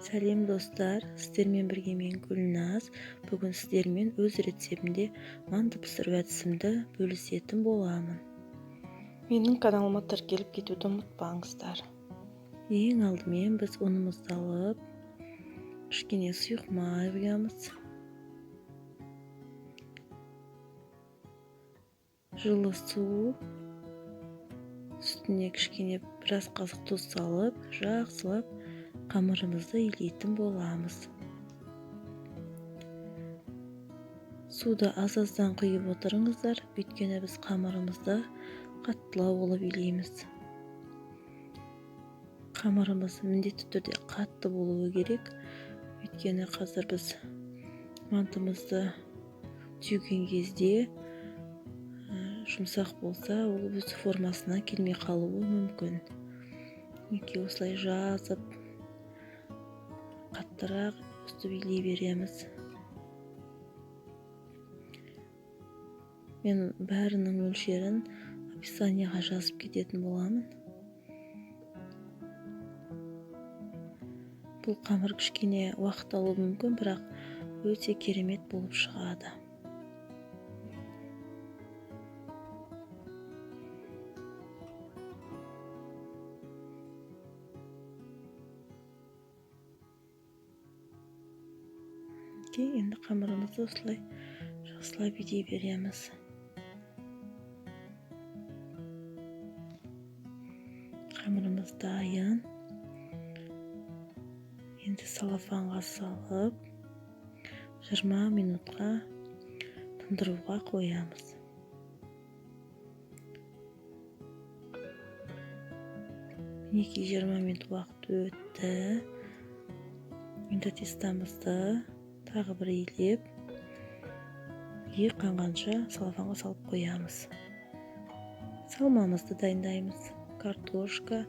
Сәлем, достар! Сіздермен бірге мен, Гүлназ. Бүгін сіздермен өз рецептімде манты пісіру әдісімді бөлісетін боламын. Менің каналыма тіркеліп кетуді ұмытпаңыздар. Ең алдымен біз ұнымызды алып, кішкене сұйық май құямыз. Жылы су, үстіне кішкене біраз қасық тұз салып, жақсылап қамырымызды илейтін боламыз. Суды аз-аздан құйып отырыңыздар, өйткені біз қамырымызды қаттылау болып илейміз. Қамырымыз міндетті түрде қатты болуы керек, өйткені қазір біз мантымызды түйген кезде жұмсақ болса, ол өз формасына келмей қалуы мүмкін. Мінекей, осылай жазып, қаттырақ өстіп илей береміз. Мен бәрінің мөлшерін описанияға жазып кететін боламын. Бұл қамыр кішкене уақыт алуы мүмкін, бірақ өте керемет болып шығады. Енді қамырымызды осылай жақсылап илей береміз. Қамырымыз дайын. Енді салафанға салып, 20 минутқа тындыруға қоямыз. Мінекей, 20 минут уақыт өтті. Енді тестамызды тағы бір илеп, иі қанғанша салафанға салып қоямыз. Салмамызды дайындаймыз. Картошка,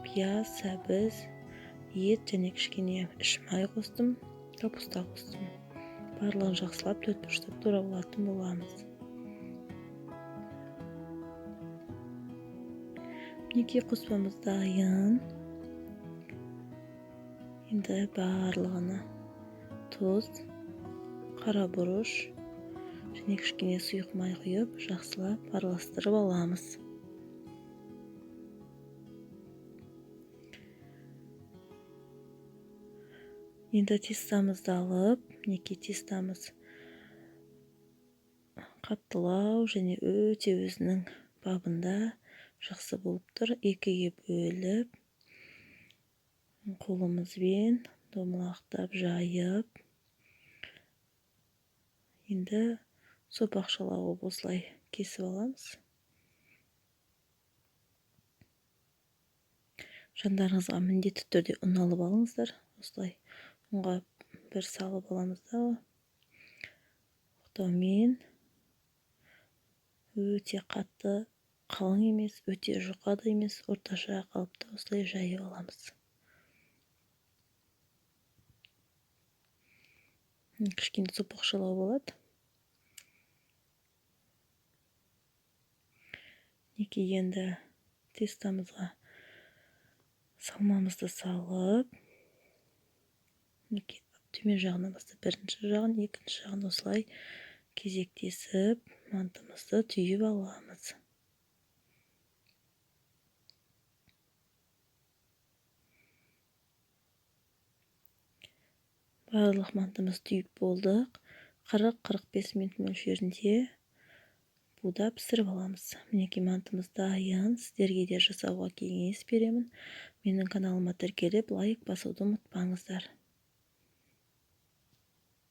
пияз, сәбіз, ет және кішкене іш май қостым, капуста қостым. Барлығын жақсылап төрт бұрыштап турап алатын боламыз. Мінекей, қоспамыз дайын. Енді барлығына тұз, қара бұрыш және кішкене сұйық май құйып, жақсылап араластырып аламыз. Енді тестамызды алып, мінекей, тестамыз қаттылау және өте өзінің бабында жақсы болып тұр. Екіге бөліп, қолымызбен домалақтап жайып, енді сопақшалау қылып осылай кесіп аламыз. Жандарыңызға міндетті түрде ұн алып алыңыздар. Осылай ұнға бір салып аламыз да, оқтаумен өте қатты қалың емес, өте жұқа да емес, орташа қалыпта осылай жайып аламыз. Кішкене сопақшалау болады. Мінекей, енді тестамызға салмамызды салып, мінекей, төмен жағынан бастап бірінші жағын, екінші жағын осылай кезектесіп мантымызды түйіп аламыз. Барлық мантымыз түйіп болдық. 40-45 минут мөлшерінде буда пісіріп аламыз. Мінекей, мантымыз дайын. Сіздерге де жасауға кеңес беремін. Менің каналыма тіркеліп, лайк басуды ұмытпаңыздар.